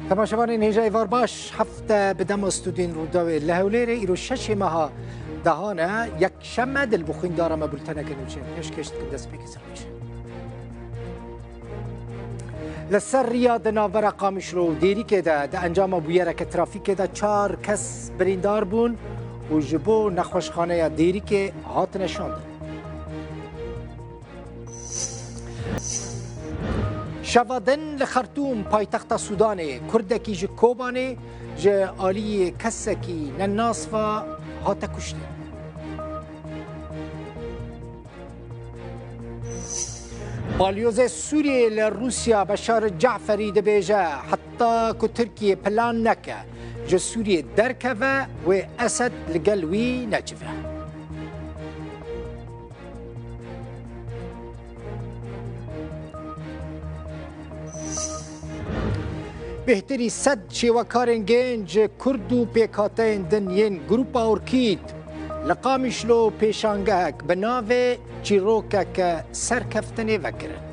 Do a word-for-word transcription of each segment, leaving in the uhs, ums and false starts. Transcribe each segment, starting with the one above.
Temaşevanên hêja êvar baş, hefte bi dema stûdyoyên Rûdawê li Hewlêrê, îro şeşê meha dehan e, yekşem e, dil bi xwîndara me bulteneke nûçe pêşkêş dikin, destpêkê ser nûçe. Li ser riya di navbera Qamişlo û Dêrikê de di encama bûyereke trafîkê de çar kes birîndar bûn û ji bo nexweşxaneya Dêrikê hatine şandin. Şeva din li Xertûm, paytexta Sûdanê, Kurdekî ji Kobanê ji aliyê kesekî nenas ve hate kuştin. Balyozê Sûriyê li Rûsya Beşar Caferî dibêje, heta ku Tirkiye plan neke ji Sûriyê derkeve, wê Esed li gel wî necive. Bêhtirî sed şêwekarên gênc, kurd û pêkhateyên din yên Grupa Orkîd li Qamişlo pêşangehek bi navê Çîrokeke Serkeftinê vekirin.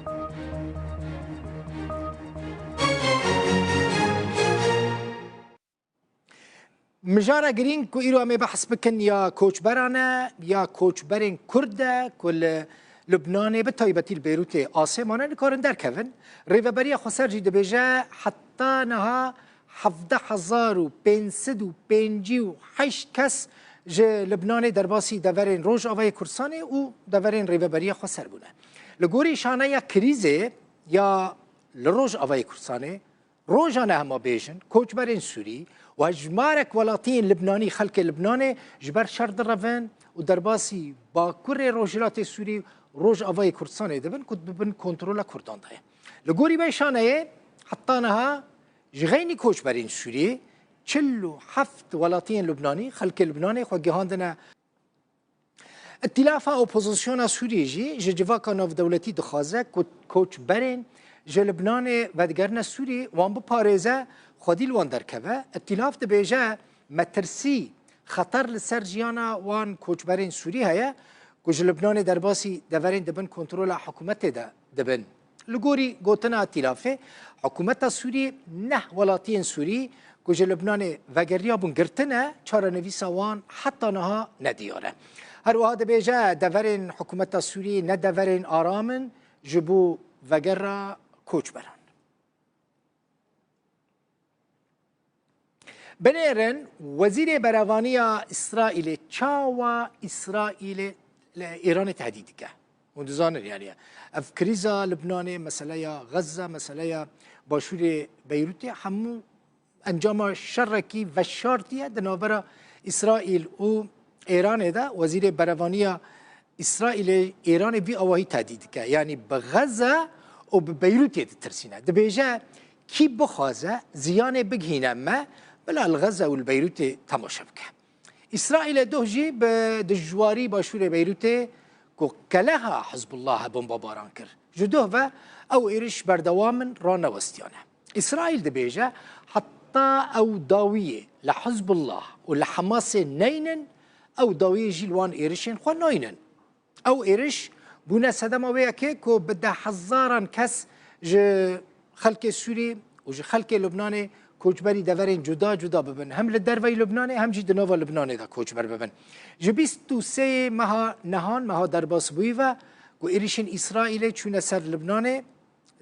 Mijara girîng ku îro em ê behs bikin ya koçberan e, ya koçberên Kurd e ku li Lubnanê, bi taybetî li Beyrûtê asê mane, nikarin derkevin. Rêveberiya Xweser jî dibêje heta niha hevdeh hezar û pênc sed û pêncî û heşt kes ji Lubnanê derbasî deverên Rojavayê Kurdistanê û deverên Rêveberiya Xweser bûne. Li gorî şaneya krîzê ya li Rojavayê Kurdistanê, rojane hema bêjin, koçberên Sûrî û hejmarek welatiyên Libnanî, xelkê Libnanê ji ber şer direvin û derbasî Bakurê Rojhilatê Sûrî, Rojavayê Kurdistanê dibin ku di bin kontrola Kurdan de ye. Li gorî vê şaneyê, heta niha ji xeynî koçberên Sûrî, çil û heft welatiyên Libnanî, xelkê Libnanê xwe gihandine. Îtîlafa Opozisyona Sûriyê jî ji civaka navdewletî dixwaze ku koçberên ji Libnanê vedigerine Sûriyê, wan biparêze, xwedî li wan derkeve. Îtîlaf dibêje, metirsî, xeter li ser jiyana wan koçberên Sûrî heye ku ji Libnanê derbasî deverên di bin kontrola hikûmetê de dibin. Li gorî gotina Îtîlafê, hikûmeta Sûriyê neh welatiyên Sûrî ku ji Libnanê vegeriyabûn girtine, çarenivîsa wan heta niha nediyar e. Her wiha dibêje, deverên hikûmeta Sûriyê ne deverên aram in ji bo vegera koçberan. Binêrin, Wezîrê Berevaniya Îsraîlê çawa Îsraîlê li Îranê tehdît dike? Hûn dizanin, yanî ev krîza Libnanê, meseleya Xezze, meseleya Başûrê Beyrûtê, hemû encama şerekî veşartî ye di navbera Îsraîl û Êranê de. Wezîrê Berevaniya Îsraîlê Êranê vî awahî tehdît dike. Yanî bi Xezze û bi Beyrûtê ditirsîne. Dibêje, kî bixwaze ziyanê bigihîne me, bila li Xezze û li Beyrûtê temaşe bike. Îsraîlê doh jî bi dijwarî başûrê Beyrûtê ku keleha Hizbullah e bombebaran kir. Ji doh ve ew êriş berdewam in, ranewestiyane. Îsraîl dibêje, heta ew dawiyê li Hizbullah û li Hamasê neynin, ew dawiyê jî li wan êrişên xwe naynin. Ew êriş bûne sedema wê yekê ku bi dehhezaran kes ji xelkê Sûrî û ji xelkê Lubnanê koçberî deverên cuda cuda bibin. Hem li derveyî Lubnanê hem jî di nava Lubnanê de koçber bibin. Ji bîst û sê meha nihan, meha derbasbûyî ve ku êrişên Îsraîlê çûne ser Lubnanê,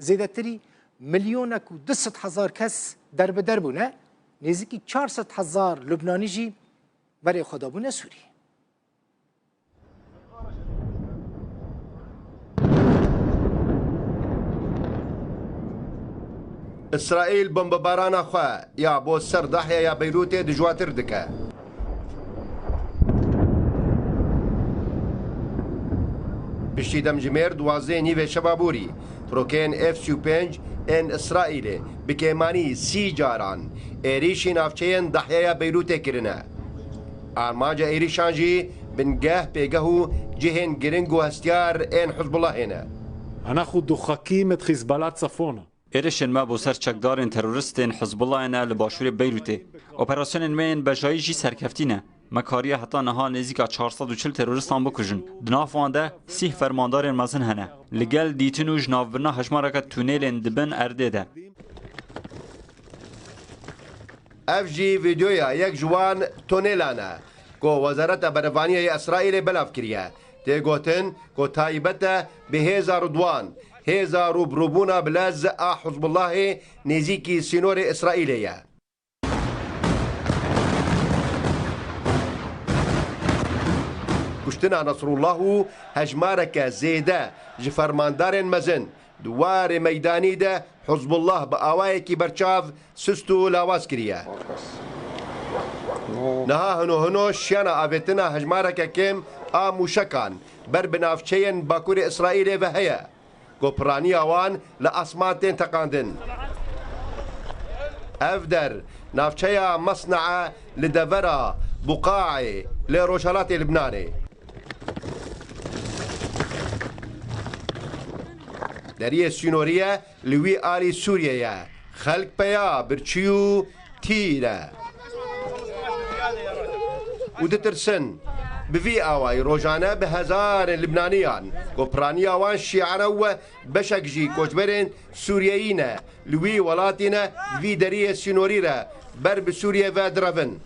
zêdetirî milyonek û du sed hezar kes derbider bûne, nêzîkî çar sed hezar Lubnanî jî berê xwe dabûne Sûrî. Îsraîl bombebarana xwe ya bo ser Dahyeya Beyrûtê dijwatir dike. Piştî demjimêr duwazdehê nîvê şeva borî, pirokeyên F sî û pênc ên Îsraîlê bi kêmanî sî caran êrîşî navçeyên Dahyeya Beyrûtê kirine. Armanca êrîşan jî bingeh, pêgeh û cihên giring û hestiyar ên Hizbullahê ne. Ana xwe duxakî me di Xîzbala Safona. Êrişên me bo ser çekdarên teroristên Hizbullahê ne li başûrê Beyrûtê. Operasyonên me yên bejayî jî serkeftî ne. Me kariye heta niha nêzîka çar sed û çil teroristan bikujin. Di nav wan de sîh fermandarên mezin hene. Li gel dîtin û ji navbirina hejmareke tunêlên di bin erdê de. Ev jî vîdeoya yek ji wan tonelan e, ku Wezareta Berevaniyê yê Îsraîlê belav kiriye. Tê gotin ku taybet e bi hêza Rûdwan, hêza rûbirûbûna bi lez a Hizbullahê nêzîkî sînorê Îsraîlê ye. Kuştina Nesrullah û hejmareke zêde ji fermandarên mezin di warê meydanî de Hizbullah bi awayekî berçav sist û lawaz kiriye. Niha hino hino şiyana avêtina hejmareke kêm a mûşekan ber bi navçeyên Bakurê Îsraîlê ve heye, ku piraniya wan li asman tên teqandin. Ev der navçeya Mesnaa li devera Buqaê li rojhelatê Libnanê. Deriyê sînorî ye, li wî alî Sûriye ye. Xelk peya birçî û tî ne. Û ditirsin. Bi vî awayî rojane bi hezarên Libnaniyan ku piraniya wan şiyan e û beşek jî koçberên Sûriyeyî ne, li wî welatî ne, di vî deriyê sînorî re ber bi Sûriye ve direvin.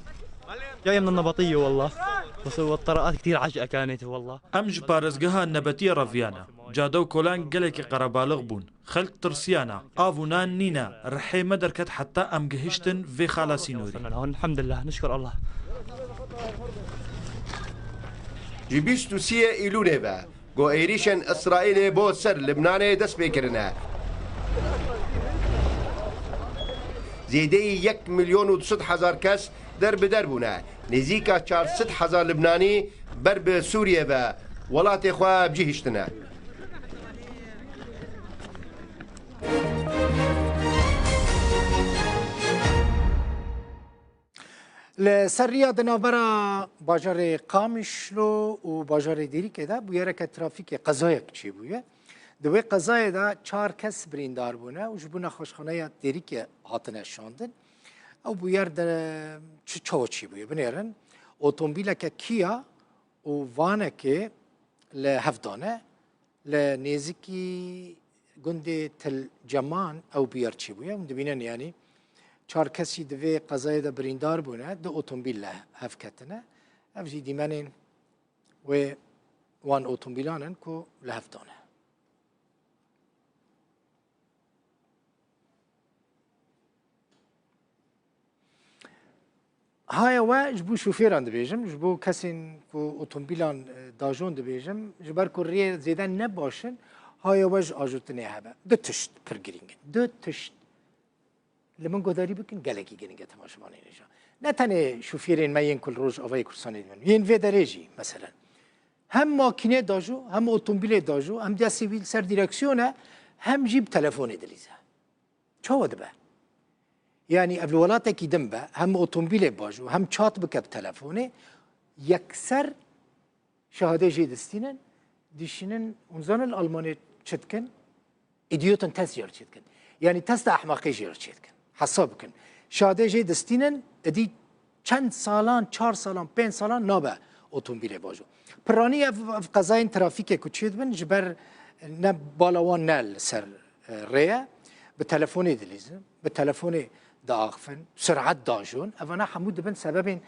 جاية من النبطية والله. بس هو الطرقات كتير عجقة كانت والله. Em ji parêzgeha Nebetiyê reviyane. Cade û kolan gelekî qerebalix bûn. Xelk tirsiyane. Av û nan nîne. Rihê me derket heta em gihiştin vê xala sînorî. وصلنا هون، الحمد لله، نشكر الله. Ji bîst û sê Îlûlê ve ku êrîşên Îsraîlê bo ser Libnanê dest pê kirine, zêdeyî yek milyon û du sed hezar kes der bi der bûne. Nêzîka çar sed hezar Libnanî ber bi Sûriye ve welatê xwe bi cî hiştine. Li ser riya di navbera bajarê Qamişlo û bajarê Dêrikê de bûyereke trafîkê, qezayek çêbûye. Di wê qezayê de çar kes birîndar bûne û ji bo nexweşxaneya Dêrikê hatine şandin. Ew bûyer de çi çawa çêbûye? Binêrin, otomobîleke Kia û vanekê li hev dane. Li nêzîkî gundê Til Ceman ew bûyer çêbûye. Hûn dibînin, yanî çar kesî di vê qezayê de birîndar bûne, du otomobîl li hev ketine. Ev jî dîmenên wê wan otomobîlan in ku li hev dane. Haya we ji bo şofêran dibêjim, ji bo kesên ku otomobîlan, e, dajon dibêjim, ji ber ku rê zêde ne baş in, haya we ji ajotinê hebe. Du tişt pir girîng in. Du tişt li min guhdarî bikin, gelekî girîng e temaşevanên hêja. Ne tenê şofêrên me yên ku li Rojavayê Kurdistanê dibin, yên vê derê jî, meselen. Hem makînê dajo, hem otomobîlê dajo, hem destê wî li ser dîreksiyon e, hem jî bi telefonê dilîze. Çawa dibe? Yanî ev li welatekî din be, hem otomobîlê bajo, hem çat bike bi telefonê, yekser şehadê jê distînin, dişînin, hûn zanin li Almanê çi dikin? Idiotentest jê re çê dikin. Yanî testa ehmeqê jê re çê dikin. Hesab bikin. Şehadê jê distînin, êdî çend salan, çar salan, pênc salan nabe otomobîlê bajo. Piranî ev, ev qezayên trafîkê ku çêdibin, ji ber ne bala wan ne li ser, e, rê ye, bi telefonê dilîzin, bi telefonê diaxifin, sirat dajon. Evana hemû dibin sebebên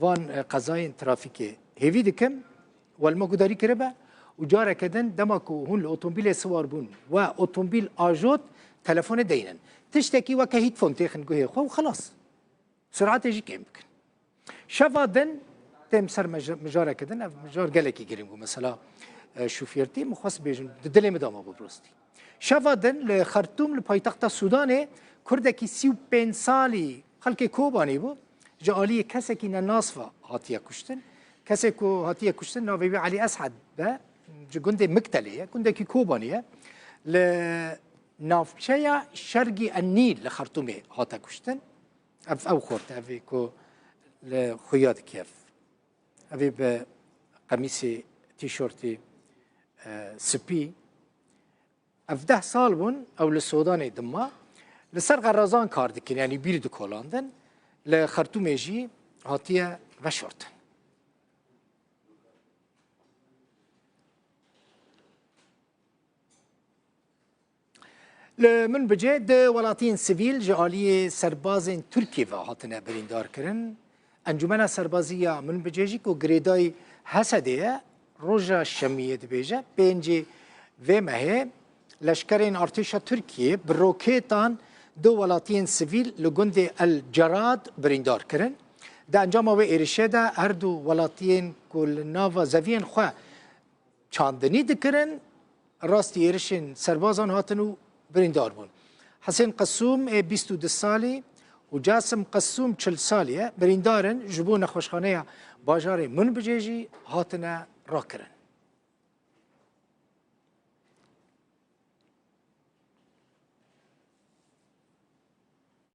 van, e, qezayên trafîkê. Hêvî dikim, we li me guhdarî kiribe û careke din dema ku hûn li otomobîlê siwar bûn we otomobîl ajot, telefonê deynin. Tiştekî weke headphone têxin guhê xwe û xelas. Siratê jî kêm bikin. Şeva din têm ser mej-, mijareke din, ev mijar gelekî girîng bû. Mesela, e, şofêrtî, min xwest bêjim, di dilê min de mabû bi rastî. Şeva din li Xertûm, li paytexta Sûdanê, kurdekî sî û pênc salî xelkê Kobanî bû, ji aliyê kesekî nenas ve hatiye kuştin. Kesê ku hatiye kuştin navê wî Elî Eshed be, ji gundê Miktelê ye, gundekî Kobanî ye. Li navçeya Şergî Enîl li Xertûmê hate kuştin. Ev, ew xort, ev ê ku li xuya dike ev. Ev ê bi qemîsê, tîşortê, e, spî. Ev deh sal bûn, ew li Sodanê dima. Li ser xerazan kar dikin, yanî bîr dikolandin. Li Xertûmê jî hatiye veşartin. Li Minbicê du welatiyên sivîl ji aliyê serbazên Tirkiyê ve hatine birîndarkirin. Encûmena Serbazî ya Minbicê jî ku girêdayî Hesedê ye, roja Şemiyê dibêje, pêncê vê mehê leşkerên artêşa Tirkiyê bi rokêtan du welatiyên sivîl li gundê El Cerad birîndar kirin. Di encama wê êrişê de her du welatiyên ku li nava zeviyên xwe çandinî dikirin, rastî êrişên serbazan hatin û birîndar bûn. Hesên Qesûm ê bîst û du salî û Casim Qesûm çil salî ye, birîndar in, ji bo nexweşxaneya bajarê Minbicê jî hatine rakirin.